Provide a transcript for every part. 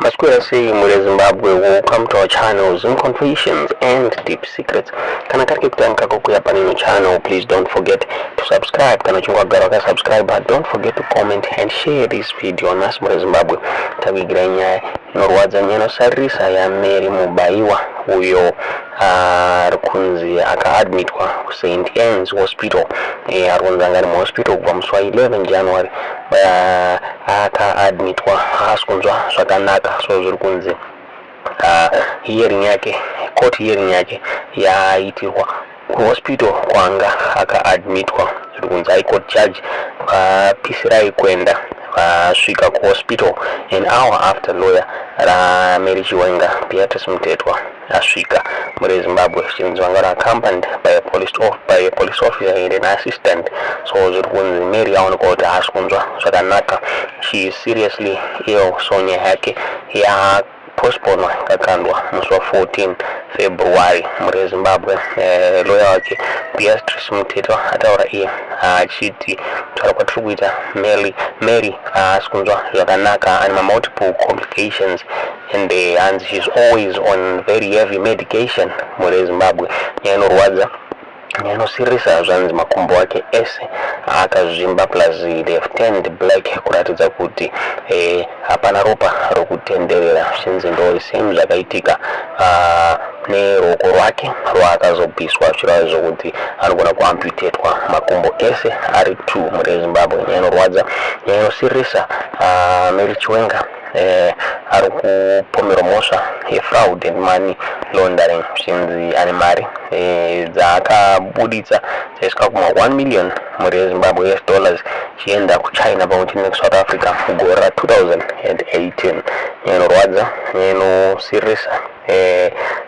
Maswera sei mhuri yeZimbabwe, welcome to our channel, Zim Confessions and Deep Secrets. Kana kari kekutanga kako kuya panino channel, please don't forget to subscribe. Kana uchinge wagara wakasubscribe, don't forget to comment and share this video. Nhasi mhuri yeZimbabwe takuigirai nyaya inorwadza, nyaya inosaririsa yaMary Mubaiwa, uyo ari kunzi akaadmitwa kuSt Anne's Hospital. Ari kunzi anga ari muhospital kubva musi wa11 January. Akaadmitwa haasi kunzwa zvakanaka, so zviri kunzi hearing yake, court hearing yake yaitirwa kuhospital kwanga akaadmitwa. Zviri kunzi High Court judge vaPisirai Kwenda vasvika kuhospital an hour after lawyer raMary Chiwenga, Beatrice Mutetwa, asvika. Muri Zimbabwe chinzi vanga accompanied by a police officer and an assistant. So zviri kunzi Mary aonekwa kuti haasi kunzwa zvakanaka, she is seriously ill, so nyaya yake yapostponwa, ikakandwa musi wa14 February. Muri yeZimbabwe, lawyer wake Beatrice Mutetwa ataura iye achiti kutaura kwatiri kuita, Mary haasi kunzwa zvakanaka, ane mamultiple complications and hanzi she's always on very heavy medication. Muri yeZimbabwe, nyaya inorwadza, nyaya inosiririsa. Zvanzi makumbo ake ese akazvimba, plus they have turned black, kuratidza kuti hapana ropa rokutenderera. Zvinzi ndo same zvakaitika neruoko rwake rwaakazobviswa, zvichireva zvokuti anogona kuamputatwa makumbo ese ari two. Muri yeZimbabwe, nyaya inorwadza, nyaya inosiririsa. Mary Chiwenga ari kupomerwa mhosva yefraud and money laundering, zvinzi ane mari dzaakabuditsa dzaisvika kuma 1 million, mhuri yeZimbabwe, US dollars, chienda kuChina pamwe chete nekuSouth Africa mugore ra2018. Nyaya inorwadza, nyaya inosiririsa.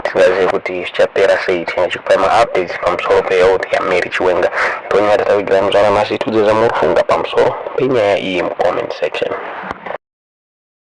Tisingazivi kuti zvichapera sei. Tinga chikupai maupdates pamusoro pehealth yaMary Chiwenga. Ndonyaya tatavigira muzvara nhasi. Tiudze zvamuri kufunga pamusoro penyaya iyi mucomment section.